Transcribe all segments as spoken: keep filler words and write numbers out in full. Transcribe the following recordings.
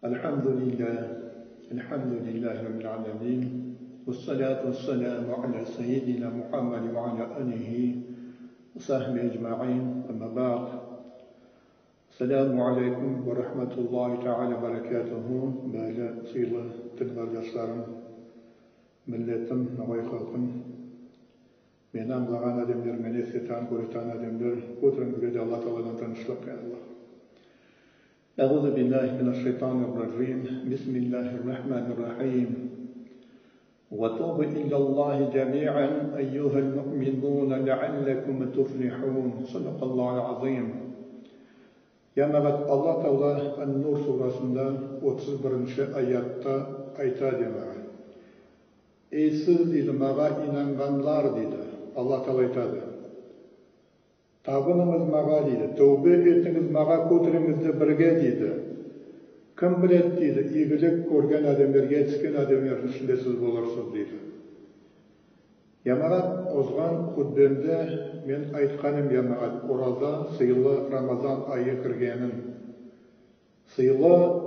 الحمد لله. الحمد لله رب العالمين. والصلاة والسلام على سيدنا محمد وعلى آله وصحبه أجمعين. أما بعد. السلام عليكم ورحمة الله تعالى وبركاته. Баьри сыйлы дин кардашларым, миллетим, ногай халкым. Мени анълаган аьдемлер, мени эситетаган, коьретаган аьдемлер, коьтеринъизге де Алла Тааладан тынышлык, я Алла. أعوذ بالله من الشيطان الرجيم. بسم الله الرحمن الرحيم. وتوبوا إلى الله جميعا أيها المؤمنون لعلكم تفلحون. صدق الله العظيم. Ямагат, Алла Таала Ан-Нур сурасында отыз биринши аятта айтады, ямагат. Эй сиз, дейди, мага инанганлар, дейди, Алла Таала айтады. Табынынъыз мага, дейди, тоьбе этинъиз мага, коьтеринъиз де бирге, дейди. Ким биледи, дейди, ийгилик коьрген аьдемлер, етискен аьдемлердинъ ишинде сиз боларсыз, дейди. Ямагат, озган хутбемде мен айтканым, ямагат, ораза сыйлы Рамазан айы киргенин. Сыйлы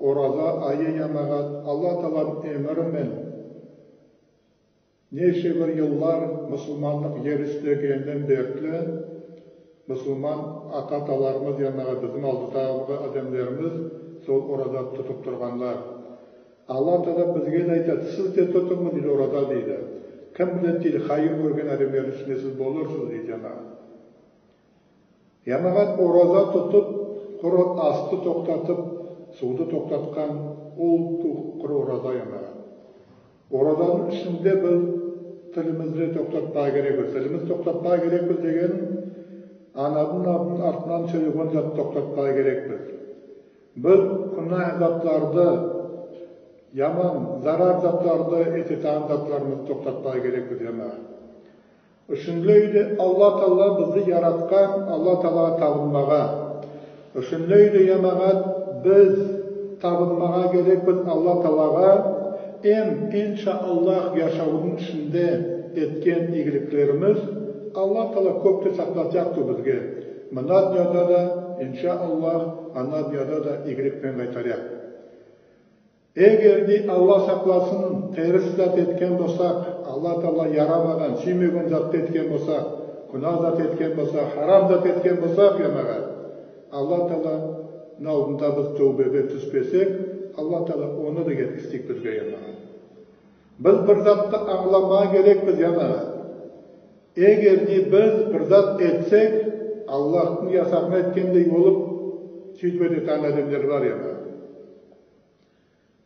ораза айы, ямагат, Алла Тааладынъ эмири мен неше бир йыллар мусылманлык ер уьстегеннен берли мусылман ата-аталарымыз, ямагат, бизим алдыдагы аьдемлеримиз сол ораза тутып турганлар. Алла Таала бизге де айтады, сиз де тутынъыз, дейди, ораза, дейди. Ким биледи, дейди, хайыр коьрген аьдемлердинъ ишинде сиз боларсыз, дейди, ямагат. Ямагат, ораза тутып, куры асты токтатып, сувды токтаткан, ол ту- куры ораза, ямагат. Оразадынъ ишинде биз тилимизди токтатпага керекпиз. Тилимизди токтатпага керекпиз деген, анадынъ, анадынъ артыннан соьйлеген затты токтатпага керекпиз. Биз куьнаь затларды, яман, зарар затларды этетаган затларымызды токтатпага керекпиз, ямагат. Шынлай да Алла Таала бизди яраткан Алла Таалага табынмага. Шынлай да, ямагат, биз табынмага керекпиз Алла Таалага. Эм, иншаАллах, яшавдынъ ишинде эткен ийгиликлеримиз Алла Таала коьпте саклаяк тувыл бизге. Мына дуныяда да, иншаАллах, ана дуныяда да ийгилик пен кайтараяк. Эгер де, Алла сакласын, терис зат эткен болсак, Алла Таала ярамаган, суьймеген затты эткен болсак, куьнаь зат эткен болсак, харам зат эткен болсак, ямагат, Алла Тааладынъ алдында биз тоьбеге туьспесек, Алла Таала оны да еткизбек бизге, ямагат. Биз бир затты анъламага керекпиз, ямагат. Эгер де биз бир зат этсек, Аллахтынъ ясагына эткендей болып, суьйтип этетаган аьдемлер бар, ямагат.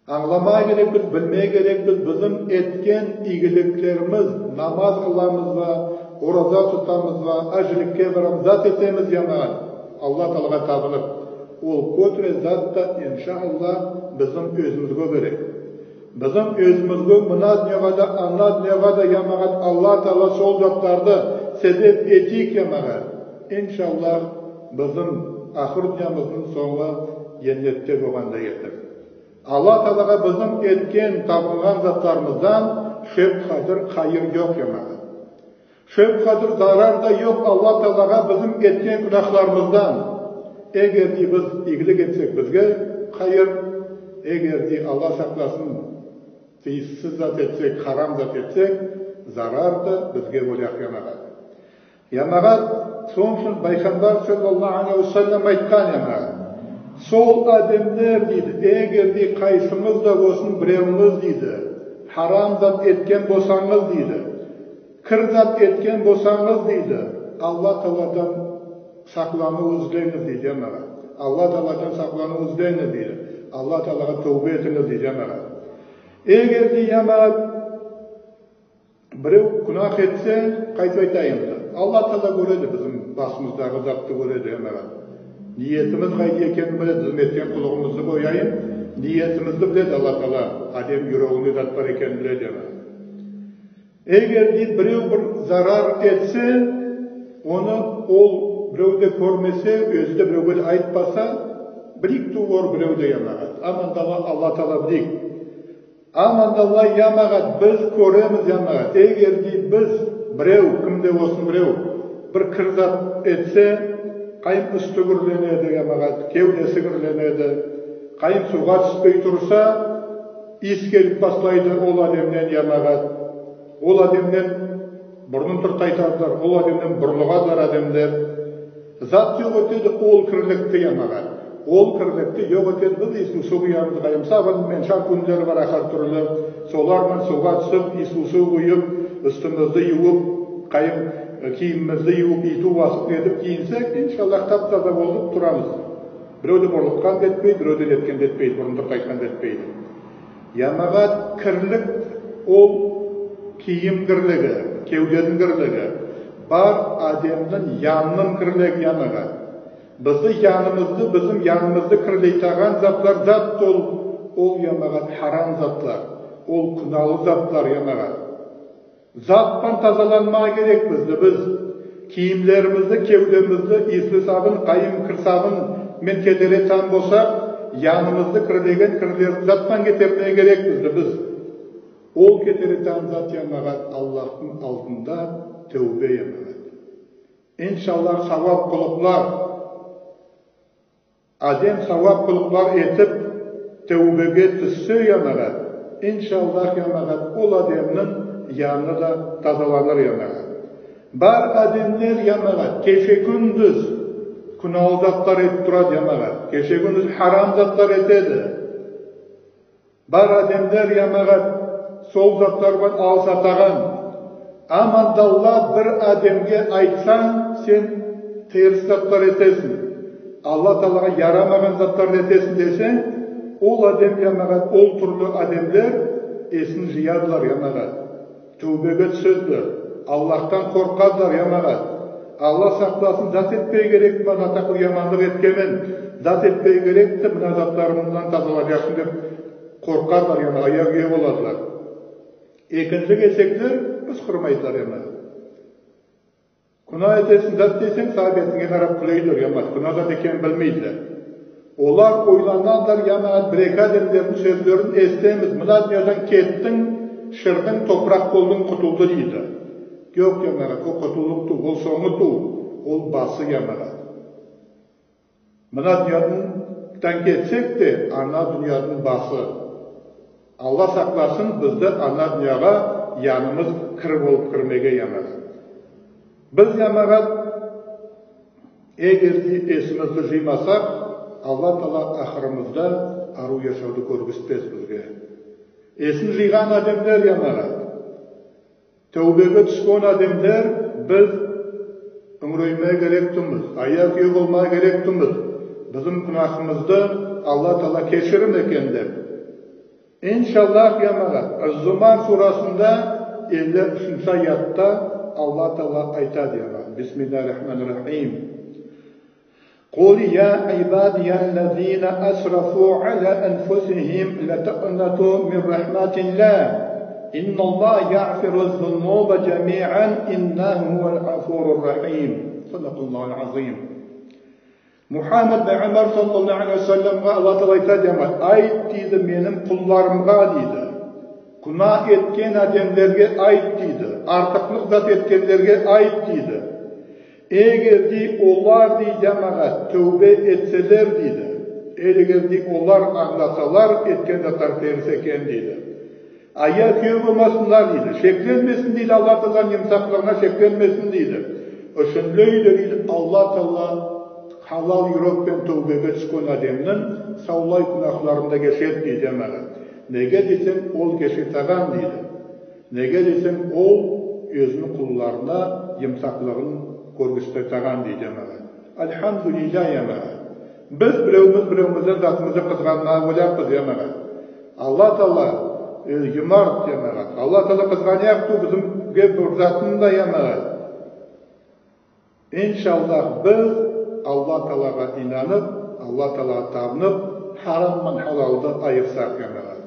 Анъламага керекпиз, билмеге керекпиз, бизим эткен ийгиликлеримиз, намаз кыламыз ба, ораза тутамыз ба, аьжиликке барамыз, зат этемиз, ямагат, Алла Таалага табынып, ол коьтере зат та, иншаАллах, бизим оьзимизге керек. Бизим оьзимизге мына дуныяга да, ана дуныяга да, ямагат, Алла Таала сол затларды себеп этеек, ямагат. ИншаАллах, бизим ахыр дуныямыздынъ сонъы еннетте болгандай этип. Алла Таалага бизим эткен, табынган затларымыздан шоьп кадер хайыр йок, ямагат. Шоьп кадер зарар да йок Алла Таалага бизим эткен куьнаьларымыздан. Эгер де биз ийгилик этсек, бизге хайыр. Эгер де, Алла сакласын, тийиссиз зат этсек, харам зат этсек, зарар да бизге болаяк, ямагат. Ямагат, сонынъ уьшин Пайхамбар саллаллаху алейхи ва саллам айткан, ямагат. Сол аьдемлер, дейди, эгер де кайсынъыз да болсын, биревинъиз, дейди, харам зат эткен болсанъыз, дейди, кир зат эткен болсанъыз, дейди, Алла Тааладан сакланув изленъиз, дейди, ямагат. Алла Тааладан сакланув изленъиз, дейди. Алла Таалага тоьбе этинъиз, дейди, ямагат. Эгер де, ямагат, бирев куьнаь этсе, кайтип айтайым да, Алла Таала коьреди, бизим басымыздагы затты коьреди, ямагат. Ниетимиз кайдай экенин биледи, бизим эткен куллыгымызды кояйым, ниетимизди биледи Алла Таала, аьдем юрегинде зат бар экенин биледи, ямагат. Эгер де бирев бир зарар этсе, оны ол бирев де коьрмесе, оьзи де биревге де айтпаса, билеек тувыл бирев де, ямагат. Амандала Алла Таала билеек. Амандала, ямагат, биз коьремиз, ямагат. Эгер де биз, бирев, ким де болсын бирев, бир кир зат этсе, кайым уьсти кирленеди, ямагат, кевдеси кирленеди. Кайым сувга туьспей турса, ийис келип баслайды ол аьдемнен, ямагат. Ол аьдемнен бурнын тыртайтадылар, ол аьдемнен бурлыгадылар аьдемлер. Зат йок этеди ол кирликти, ямагат. Ол кирликти йок этеди. Биз ийисли сув куямыз, кайым сабын мен, шампуньлер бар аьр туьрли. Солар ман сувга туьсип, ийисли сув куйып, уьстимизди ювып, кайым, э, кийимимизди ювып, ийти басып, нетип кийинсек, иншалла, тап-таза болып турамыз. Бирев де бурлыккан да этпейди, бирев де неткен де этпейди, бурнын тыртайткан да этпейди. Ямагат, кирлик ол кийим кирлиги, кевдединъ кирлиги. Бар аьдемнинъ янынынъ кирлиги, ямагат. Бизди, янымызды, бизим янымызды кирлейтаган затлар зат ол, ол, ямагат, харам затлар, ол куьнали затлар, ямагат. Зат пан тазаланмага керекпиз биз. Кийимлеримизди, кевдемизди ийисли сабын, кайым кир сабын мен кетеретаган болсак, янымызды кирлеген кирлерди зат пан кетермеге керекпиз биз. Ол кетеретаган зат, ямагат, Аллахтынъ алдында тоьбе, ямагат. Иншалла, савап кылыклар. Аьдем савап кылыклар этип, тоьбеге туьссе, ямагат, иншалла, ямагат, ол аьдемнинъ яны да тазаланыр, ямагат. Бар аьдемлер, ямагат, кеше-куьндиз куьнали затлар этип турады, ямагат. Кеше-куьндиз харам затлар этеди. Бар аьдемлер, ямагат, сол затлар ман алысатаган. Аман да Алла, бир аьдемге айтсанъ, сен терс затлар этесинъ, Алла Таалага ярамаган затлар этесинъ десенъ, ол аьдем, ямагат, ол туьрли аьдемлер эсин йыядылар, ямагат. Тоьбеге туьседилер, Аллахтан коркадылар, ямагат. Алла сакласын, зат этпеге керекпен, мына такыр яманлык эткенмен, зат этпеге керекпен, мына затларымнан тазаланаяк деп коркадылар, ямагат, аяк уье боладылар. Экинши кесеклер пыскырмайдылар, ямагат. Куьнаь этесинъ, зат этсенъ, сага бетинъе карап куьлейдилер, ямагат, куьнаь зат экенин билмейдилер. Олар ойланадылар, ямагат, бир-эки аьдемлердинъ соьзлерин эситемиз: мына дуныядан кеттинъ, ширдинъ, топырак болдынъ, кутылды дейди. Йок, ямагат, ол кутылув тувыл, ол сонъы тувыл, ол басы, ямагат. Мына дуныядан кетсек те, ана дуныядынъ басы. Алла сакласын бизди ана дуныяга янымыз кир болып кирмеге, ямагат. Биз, ямагат, эгер де эсимизди йыймасак, Алла Таала ахырымызда арув яшавды коьргизбес бизге. Эсин йыйган аьдемлер, ямагат, тоьбеге туьскен аьдемлер, биз уьнъиреймеге керек тувылмыз, аяк уье болмага керек тувылмыз. Бизим куьнаьхымызды Алла Таала кеширер экен деп. Иншалла, ямагат, Зумар сурасында элли уьшинши аятта Алла Таала айтады, ямагат. Бисмиллахир рахманир рахим. قل يا عبادي الذين أسرفوا على أنفسهم لا تقنطوا من رحمة الله إن الله يغفر الذنوب جميعا إنه هو الغفور الرحيم. صدق الله العظيم. Мухаммад пайхамбар саллаллаху алейхи ва салламга Алла Таала айтады, ямагат, айт дейди, меним кулларымга дейди, куьнаь эткен аьдемлерге айт дейди, артыклык зат эткенлерге айт дейди. Эгер де олар дейди, ямагат, тоьбе этселер дейди, эгер де олар анъласалар, эткен затлары терс экен дейди, аяк уье болмасынлар дейди, шекленмесин дейди, Алла Тааладынъ юмсаклыгына шекленмесин дейди. Уьшинлей де дейди, Алла Таала халал юрек пен тоьбеге туьскен аьдемнинъ савлай куьнаьларын да кешеди дейди, ямагат. Неге десенъ, ол кешетаган дейди. Неге десенъ, ол оьзининъ кулларына юмсаклыгын коьргистетаган дейди, ямагат. Альхамдулиллах, ямагат. Биз биревимиз биревимиздинъ затымызды кызганмага ойлаппыз, ямагат. Алла Таала, э, юмарт, ямагат. Алла Таала кызганаяк тувыл бизге бир затын да, ямагат. Иншалла, биз Алла Таалага инанып, Алла Таалага табынып, харам ман халалды айырсак, ямагат.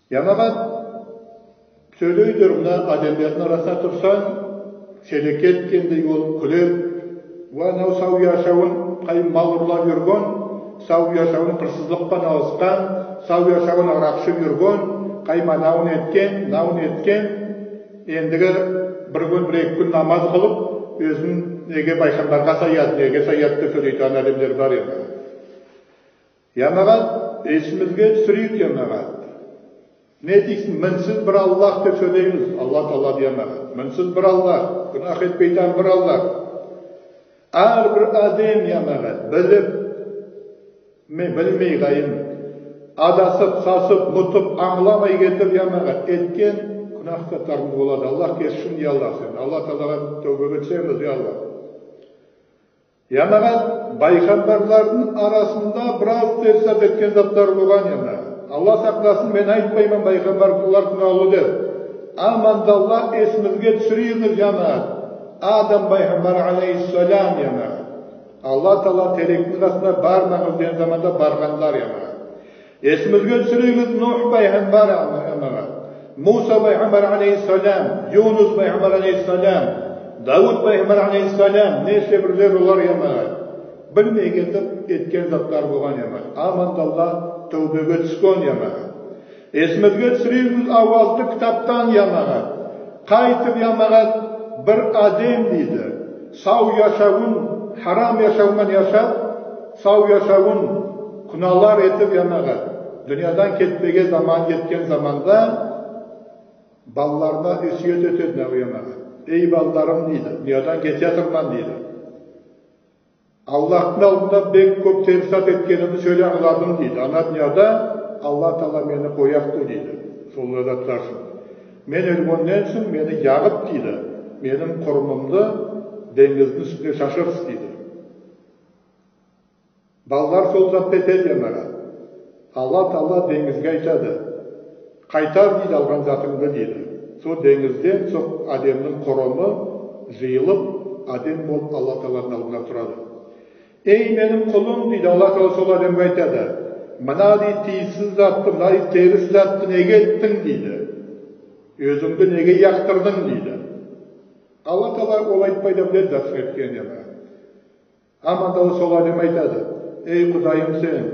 Ямагат, соьйлейдилер, мына аьдемлердинъ арасында турсанъ, селеке эткендей ол куьледи. Ва, анав сав яшавын, кайым, мал урлап юрген, сав яшавын кырсызлык пан алыскан, сав яшавын арак ишип юрген, кайым, анавын эткен, мынавын эткен. Эндиги бир куьн, бир-эки куьн намаз кылып, оьзин Неге пайхамбарга саяды, неге саяды деп соьйлейтаган аьдемлер бар, ямагат. Ямагат, эсимизге туьсирейик, ямагат. Не дейсинъ, минсиз бир Аллах деп соьйлеймиз. Алла Таалады, ямагат. Минсиз бир Аллах, куьнаь этпейтаган бир Аллах. Аьр бир аьдем, ямагат, билип, мен билмей кайын, адасып, сасып, мутып, анъламай кетип, ямагат, эткен куьнаь затларынъ болады. Аллах кеширсин, я Аллах, сен. Алла Таалага тоьбеге туьсемиз, я Аллах. Ямагат, пайхамбарлардынъ арасында бираз терс зат эткен затлар болган, ямагат. Алла сакласын, мен айтпайман пайхамбарлар куьнаьлы деп. Аман да Алла, эсимизге туьсиреймиз, ямагат. Адам пайхамбар алейхиссалам, ямагат. Алла Таала теректинъ касына барманъыз деген заманда барганлар, ямагат. Эсимизге туьсиреймиз Нух пайхамбар, ямагат. Муса пайхамбар алейхиссалам, Юнус пайхамбар алейхиссалам, Давуд пайхамбар алейхиссалам, неше бирлер олар, ямагат. Билмей кетип эткен затлар болган, ямагат. Аман да Алла, тоьбеге туьскен, ямагат. Эсимизге туьсиреймиз авазды китаптан, ямагат. Кайтип, ямагат, бир аьдем дейди, сав яшавын, харам яшав ман яшап, сав яшавын куьнаьлар этип, ямагат, дуныядан кетпеге заман еткен заманда балаларына осиет этеди, ямагат. Эй, балаларым, дейди, дуныядан кетеятырман, дейди. Аллахтынъ алдында бек коьп терс зат эткенимди соьле анъладым, дейди. Ана дуныяда Алла Таала мени кояк тувыл, дейди, сол затлар уьшин. Мен оьлгеннен сонъ мени ягып, дейди, меним курымымды тенъиздинъ уьстине шашарсыз, дейди. Балалар сол затты этеди, ямагат. Алла Таала тенъизге айтады: «Кайтар, — дейди, — алган затынъды», — дейди. Сол тенъизден сол аьдемнинъ курымы йыйылып, аьдем болып Алла Тааладынъ алдына турады. «Эй, меним кулым, — дейди Алла Таала сол аьдемге айтады, — мынавдай тийиссиз затты, мынавдай терс затты неге эттинъ? — дейди. — Оьзинъди неге яктырдынъ? — дейди. Алла Таала ол айтпай да биледи зат эткенин. Аман да Алла, сол аьдем айтады: «Эй, Кудайым сен,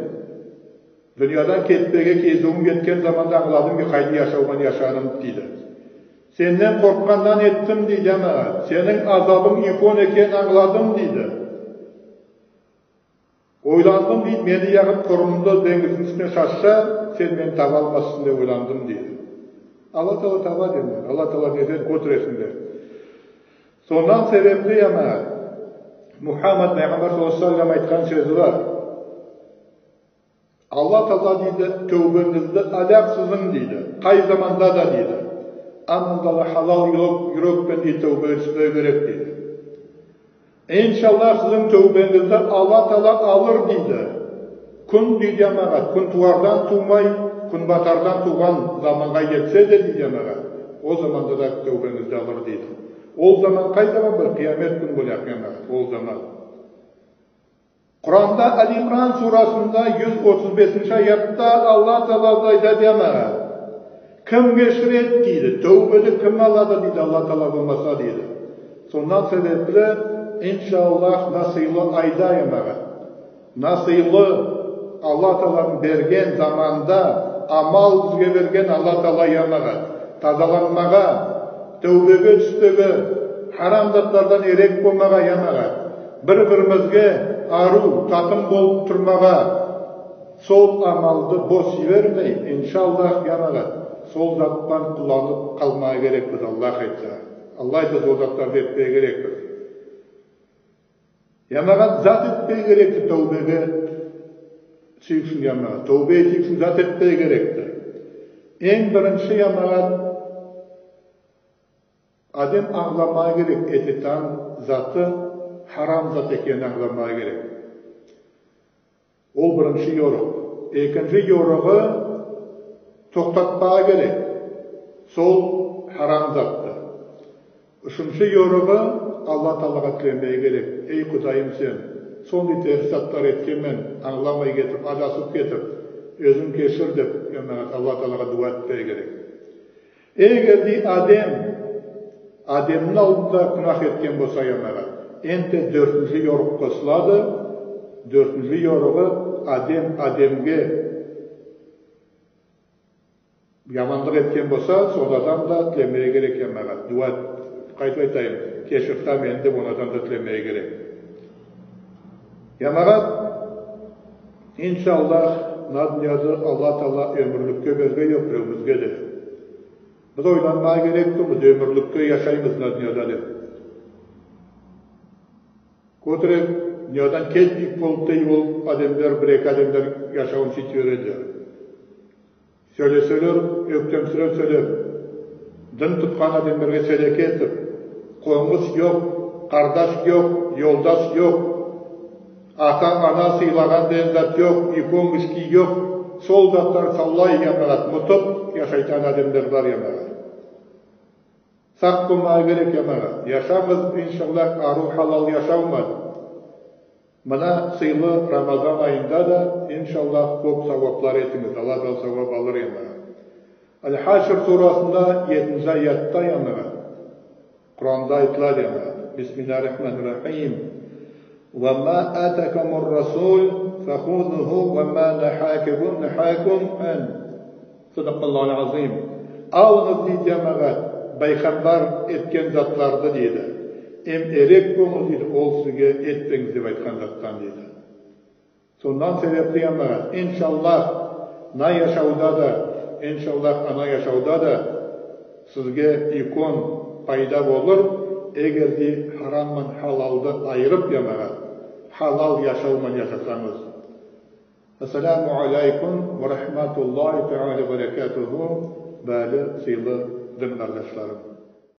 дуныядан кетпеге кезуьвим еткен заманда анъладым ки, кайдай яшав ман яшаганымды, — дейди. — Сеннен коркканнан эттим, — дейди, — ямагат. Сенинъ азабынъ уьйкен экенин анъладым, — дейди. — Ойландым, — дейди, — мени ягып, курымымды тенъиздинъ уьстине шашса, сен мени таба алмассынъ деп ойландым», — дейди. Алла Таала табады энди. Алла Таала не этеди, коьтересинде. Соннан себепли, ямагат, Мухаммад пайхамбар саллаллаху алейхи ва саллам айткан соьзи бар. Алла Таала, дейди, тоьбенъизди алаяк сизинъ, дейди, кай заманда да, дейди. Аман да Алла, халал юрек, юрек пен, дейди, тоьбеге туьспеге керек, дейди. Иншалла, сизинъ тоьбенъизди Алла Таала алыр, дейди. Куьн, дейди, ямагат, куьн тувардан тувмай, куьн батардан тувган заманга етсе де, дейди, ямагат, ол заманда да тоьбенъизди алыр, дейди. Ол заман кай заман? Бир кыямет куьн болаяк, ямагат, ол заман. Куранда Али Имран сурасында юз отыз бесинши аятта Алла Таала айтады, ямагат: «Ким кеширеди, — дейди, — тоьбеди ким алады, — дейди, — Алла Таала болмаса?» — дейди. Соннан себепли, иншалла, мына сыйлы айда, ямагат, мына сыйлы Алла Тааладынъ берген заманда, амал бизге берген Алла Таала, ямагат, тазаланмага, тоьбеге туьспеге, харам затлардан эрек болмага, ямагат, бир-биримизге арув, татым болып турмага, сол амалды бос йибермей, иншалла, ямагат, сол заттан кулланып калмага керекпиз, Алла айтса. Алла айтса, сол затларды этпеге керекпиз. Ямагат, зат этпеге керекти тоьбеге туьсейик уьшин, ямагат. Тоьбе этейик уьшин зат этпеге керекти. Энъ биринши, ямагат, аьдем анъламага керек, этетаган заты харам зат экенин анъламага керек. Ол биринши йорык. Экинши йорыгы — токтатпага керек сол харам затты. Уьшинши йорыгы — Алла Таалага тилемеге керек. «Эй, Кудайым сен, сондай терс затлар эткенмен, анъламай кетип, адасып кетип, оьзинъ кешир», — деп, ямагат, Алла Таалага дуа этпеге керек. Эгер де аьдем аьдемнинъ алдында куьнаь эткен болса, ямагат, энди доьртинши йорык косылады. Доьртинши йорыгы — аьдем аьдемге яманлык эткен болса, сол адам да тилемеге керек, ямагат, дуа. кайтип айтайым, кешир де мени деп, онадан да тилемеге керек. Ямагат, иншаллах, мына дуныяды Алла Таала оьмирликке берген йок биревимизге де. Биз ойланмага керек тувылмыз, оьмирликке яшаймыз мына дуныяда деп. Коьбирек дуныядан кетпеек болыптай болып аьдемлер, бир-эки аьдемлер яшавын суьйтип юреди. Соьйлеселер, оьктемсиреп соьйлеп, дин туткан аьдемлерге селеке этип, конъыс йок, кардаш йок, йолдас йок, ата-ана сыйлаган деген зат йок, икон киши йок. Сол затлар савлай, ямагат, мутып яшайтаган аьдемлер бар, ямагат. Сак болмага керек, ямагат. Яшамыз, иншаллах, ару, халал яшав ман. Мына сыйлы Рамазан айында да, иншаллах, коьп саваплар этинъиз. Алладан савап алыр, ямагат. Аль-Хашр сурасында етинши аятта, ямагат, Куранда айтылады, ямагат. Бисмиллахир-рахманир-рахим. «Ва ма атакумур расул фахузуху ва ма нахакум, нахакум ан». Садакаллахул азим. Алынъыз, дейди, ямагат, пайхамбар эткен затларды, дейди. Эм эрек болынъыз, дейди, ол сизге этпенъиз деп айткан заттан, дейди. Соннан себепли, ямагат, иншаллах, мына яшавда да, иншаллах, ана яшавда да сизге уьйкен пайда болыр, эгер де харам ман халалды айырып, ямагат, халал яшав ман яшасанъыз. Ассаламу алейкум ва рахматуллахи таала ва баракатуху, баалы сыйлы дин кардашларым.